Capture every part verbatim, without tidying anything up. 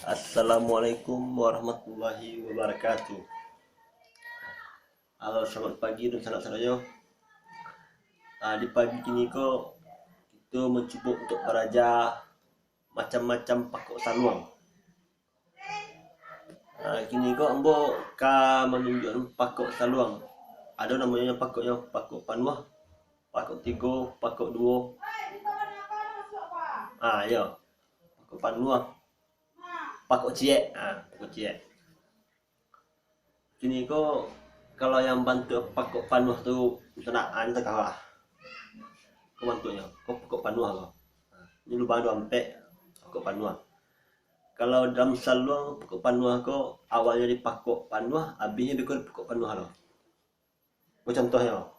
Assalamualaikum warahmatullahi wabarakatuh. Halo, selamat pagi dunsanak sadonyo. Ah, di pagi kini ko, kito mancubo untuak baraja macam-macam pakok saluang. Ah, kini ko ambo ka manunjuakan pakok saluang. Ado namonyo pakoknyo pakok panuah, pakok tigo, pakok duo. Ah, iyo. Pakok panuah. Pakok ciek. Ah, pakok ciek. Kini ko, kalau yang bantuak pakok panuah tu, macam nak, ah, ni takah lah. Ko bantuaknyo, ko pakok panuah ko. Ni lubang ado ampek, pakok panuah. Kalau dalam saluang, pakok panuah ko, awalnyo di pakok panuah, abihnyo di ko di pakok panuah lo. Ko contohnyo.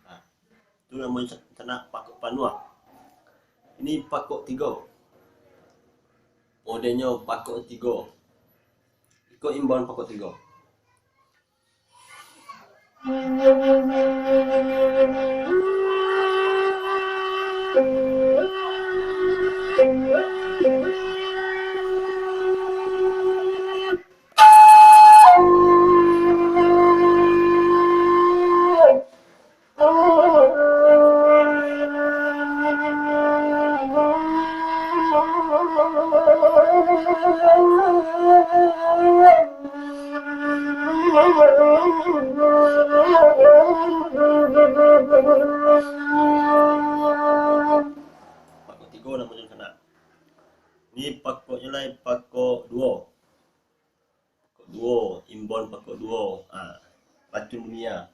Nah, tu namonyo sa-, sanak pakok panuah. Ini pakok tigo. Modelnyo pakok tigo. Iko imbauan pakok tigo. Pakok tigo namonyo sanak. Ni pakoknyo lai pakok duo. Pakok duo, imbauan pakok duo. Ah, racun dunia.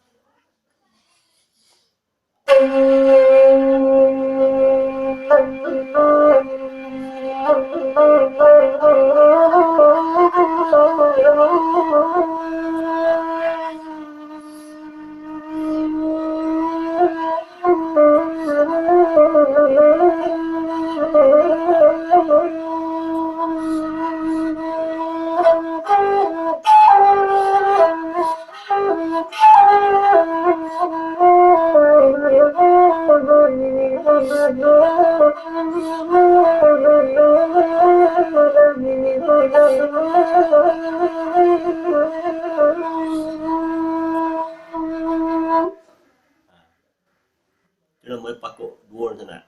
Itu namonyo pakok duo sanak.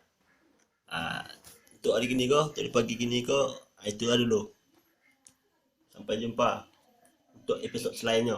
Ah, untuk hari kini ko, untuk di pagi kini ko, ah, itulah dulu. Sampai jumpa untuk episode selainnya.